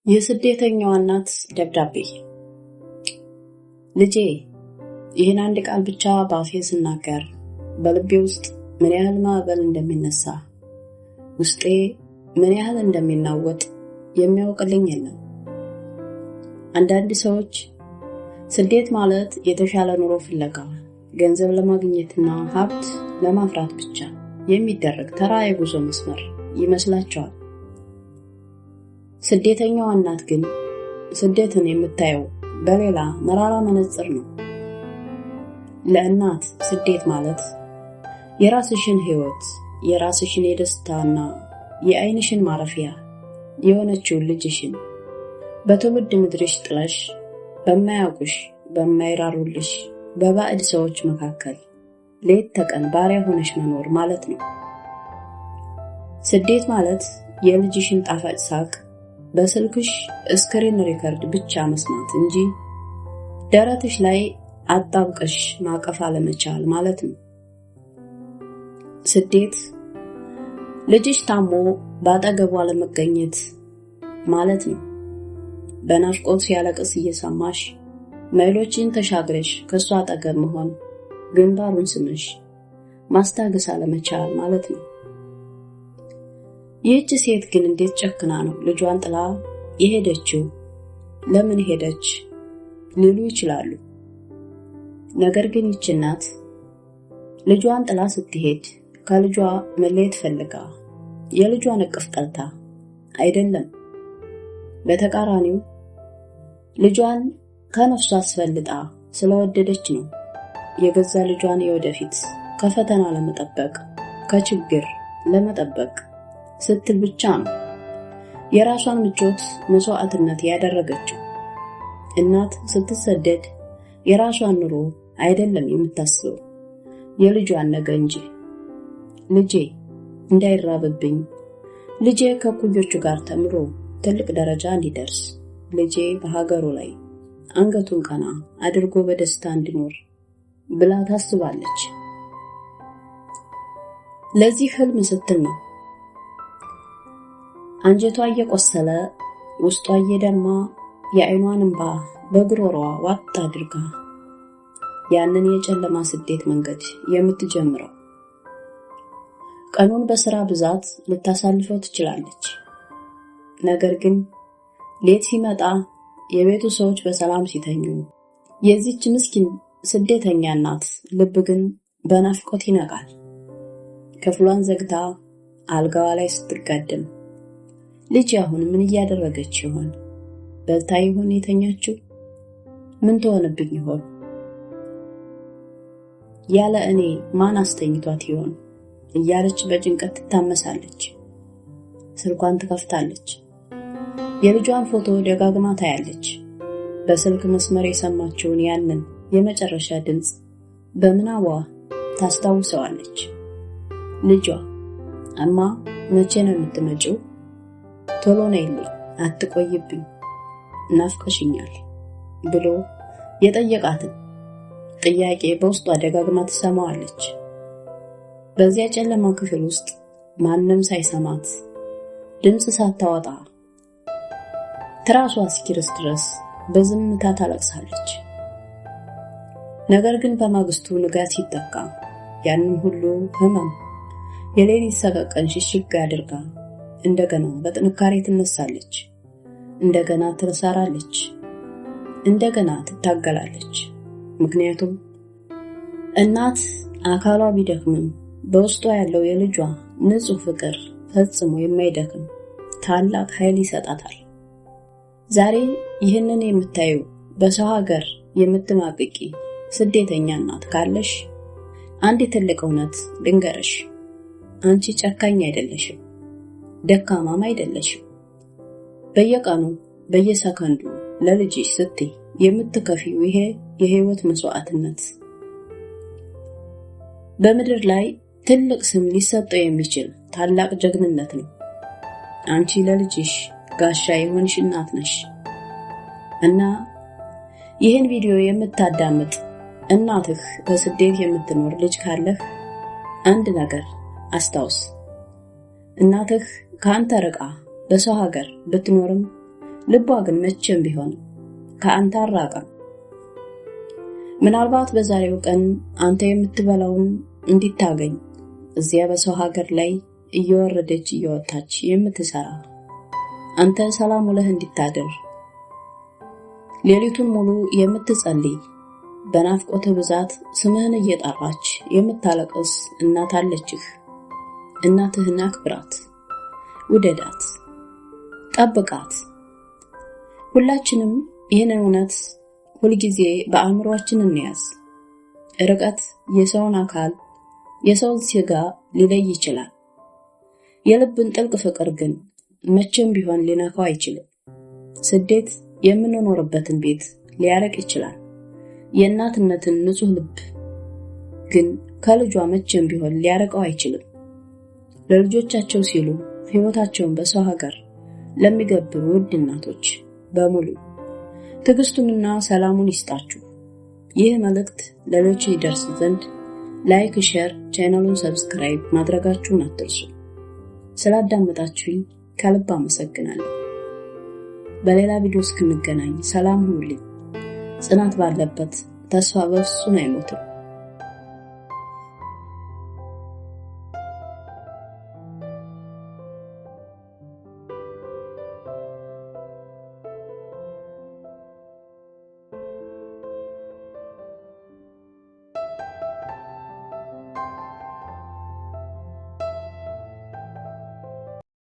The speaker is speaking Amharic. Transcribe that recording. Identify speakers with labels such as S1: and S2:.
S1: የስደተኛዋ እናት ደብዳቤ። ልጄ፣ ይህን አንድ ቃል ብቻ በአፌ ስናገር በልቤ ውስጥ ምን ያህል ማዕበል እንደሚነሳ፣ ውስጤ ምን ያህል እንደሚናወጥ የሚያውቅልኝ የለም። አንዳንድ ሰዎች ስደት ማለት የተሻለ ኑሮ ፍለጋ፣ ገንዘብ ለማግኘትና ሀብት ለማፍራት ብቻ የሚደረግ ተራ የጉዞ መስመር ይመስላቸዋል። ስደተኛዋ እናት ግን ስደትን የምታየው በሌላ መራራ መነጽር ነው። ለእናት ስደት ማለት የራስሽን ሕይወት፣ የራስሽን የደስታና የዓይንሽን ማረፊያ የሆነችውን ልጅሽን በትውልድ ምድርሽ ጥለሽ በማያውቁሽ፣ በማይራሩልሽ በባዕድ ሰዎች መካከል ሌት ተቀን ባሪያ ሆነሽ መኖር ማለት ነው። ስደት ማለት የልጅሽን ጣፋጭ ሳቅ በስልክሽ screen record ብቻ መስማት እንጂ ደረትሽ ላይ አጣብቀሽ ማቀፍ አለመቻል ማለት ነው። ስደት ልጅሽ ታሞ ባጠገቡ አለመገኘት ማለት ነው። በናፍቆት ሲያለቅስ እየሰማሽ ማይሎችን ተሻግረሽ ከሷ አጠገብ መሆን፣ ግንባሩን ስመሽ ማስታገስ አለመቻል ማለት ነው። ይህች ሴት ግን እንዴት ጨክና ነው ልጇን ጥላ የሄደችው? ለምን ሄደች ሊሉ ይችላሉ። ነገር ግን ይህች እናት ልጇን ጥላ ስትሄድ ከልጇ መለየት ፈልጋ፣ የልጇን እቅፍ ጠልታ አይደለም። በተቃራኒው ልጇን ከነፍሷ አስፈልጣ ስለወደደች ነው። የገዛ ልጇን የወደፊት ከፈተና ለመጠበቅ፣ ከችግር ለመጠበቅ ስትል ብቻ ነው የራሷን ምቾት መስዋዕትነት ያደረገችው። እናት ስትሰደድ የራሷን ኑሮ አይደለም የምታስበው፣ የልጇን ነገ እንጂ። ልጄ እንዳይራብብኝ፣ ልጄ ከእኩዮቹ ጋር ተምሮ ትልቅ ደረጃ እንዲደርስ፣ ልጄ በሀገሩ ላይ አንገቱን ቀና አድርጎ በደስታ እንዲኖር ብላ ታስባለች። ለዚህ ህልም ስትል ነው አንጀቷ እየቆሰለ፣ ውስጧ እየደማ፣ የአይኗን እንባ በጉሮሮዋ ዋጥ አድርጋ ያንን የጨለማ ስደት መንገድ የምትጀምረው። ቀኑን በስራ ብዛት ልታሳልፈው ትችላለች። ነገር ግን ሌት ሲመጣ የቤቱ ሰዎች በሰላም ሲተኙ፣ የዚች ምስኪን ስደተኛ እናት ልብ ግን በናፍቆት ይነቃል። ክፍሏን ዘግታ አልጋዋ ላይ ስትጋደም ልጅ አሁን ምን እያደረገች ይሆን? በልታ ይሆን የተኛችው? ምን ትሆንብኝ ይሆን? ያለ እኔ ማን አስተኝቷት ይሆን? እያለች በጭንቀት ትታመሳለች። ስልኳን ትከፍታለች። የልጇን ፎቶ ደጋግማ ታያለች። በስልክ መስመር የሰማችውን ያንን የመጨረሻ ድምፅ በምናቧ ታስታውሰዋለች። ልጇ "እማ፣ መቼ ነው የምትመጪው? ቶሎ ነይልኝ፣ አትቆይብኝ፣ ናፍቀሽኛል" ብሎ የጠየቃትን ጥያቄ በውስጧ ደጋግማ ትሰማዋለች። በዚያ ጨለማ ክፍል ውስጥ ማንም ሳይሰማት፣ ድምፅ ሳታወጣ፣ ትራሷ እስኪርስ ድረስ በዝምታ ታለቅሳለች። ነገር ግን በማግስቱ ንጋት ሲጠቃ ያንን ሁሉ ህመም፣ የሌሊት ሰቀቀን ሽሽግ አድርጋ እንደገና በጥንካሬ ትነሳለች። እንደገና ትሰራለች። እንደገና ትታገላለች። ምክንያቱም እናት አካሏ ቢደክምም በውስጧ ያለው የልጇ ንጹህ ፍቅር ፈጽሞ የማይደክም ታላቅ ኃይል ይሰጣታል። ዛሬ ይህንን የምታዩ በሰው ሀገር የምትማቅቂ ስደተኛ እናት ካለሽ አንድ ትልቅ እውነት ልንገርሽ። አንቺ ጨካኝ አይደለሽም፣ ደካማም አይደለሽም። በየቀኑ በየሰከንዱ ለልጅሽ ስትይ የምትከፊው ይሄ የህይወት መስዋዕትነት በምድር ላይ ትልቅ ስም ሊሰጠው የሚችል ታላቅ ጀግንነት ነው። አንቺ ለልጅሽ ጋሻ የሆንሽ እናት ነሽ እና ይህን ቪዲዮ የምታዳምጥ እናትህ በስደት የምትኖር ልጅ ካለህ አንድ ነገር አስታውስ። እናትህ ከአንተ ርቃ በሰው ሀገር ብትኖርም ልቧ ግን መቼም ቢሆን ከአንተ አልራቀም። ምናልባት በዛሬው ቀን አንተ የምትበላውን እንዲታገኝ እዚያ በሰው ሀገር ላይ እየወረደች እየወጣች የምትሰራ፣ አንተ ሰላም ውለህ እንዲታድር ሌሊቱን ሙሉ የምትጸልይ፣ በናፍቆትህ ብዛት ስምህን እየጠራች የምታለቅስ እናት አለችህ። እናትህን አክብራት፣ ውደዳት፣ ጠብቃት። ሁላችንም ይህንን እውነት ሁልጊዜ በአእምሯችን እንያዝ። ርቀት የሰውን አካል፣ የሰውን ስጋ ሊለይ ይችላል። የልብን ጥልቅ ፍቅር ግን መቼም ቢሆን ሊነካው አይችልም። ስደት የምንኖርበትን ቤት ሊያረቅ ይችላል። የእናትነትን ንጹህ ልብ ግን ከልጇ መቼም ቢሆን ሊያረቀው አይችልም። ለልጆቻቸው ሲሉ ሕይወታቸውን በሰው ሀገር ለሚገብሩ ውድ እናቶች በሙሉ ትዕግስቱንና ሰላሙን ይስጣችሁ። ይህ መልእክት ለሌሎች ይደርስ ዘንድ like፣ share፣ ቻናሉን subscribe ማድረጋችሁን አትርሱ። ስላዳመጣችሁኝ ከልብ አመሰግናለሁ። በሌላ ቪዲዮ እስክንገናኝ ሰላም ሁኑልኝ። ጽናት ባለበት ተስፋ በፍጹም አይሞትም።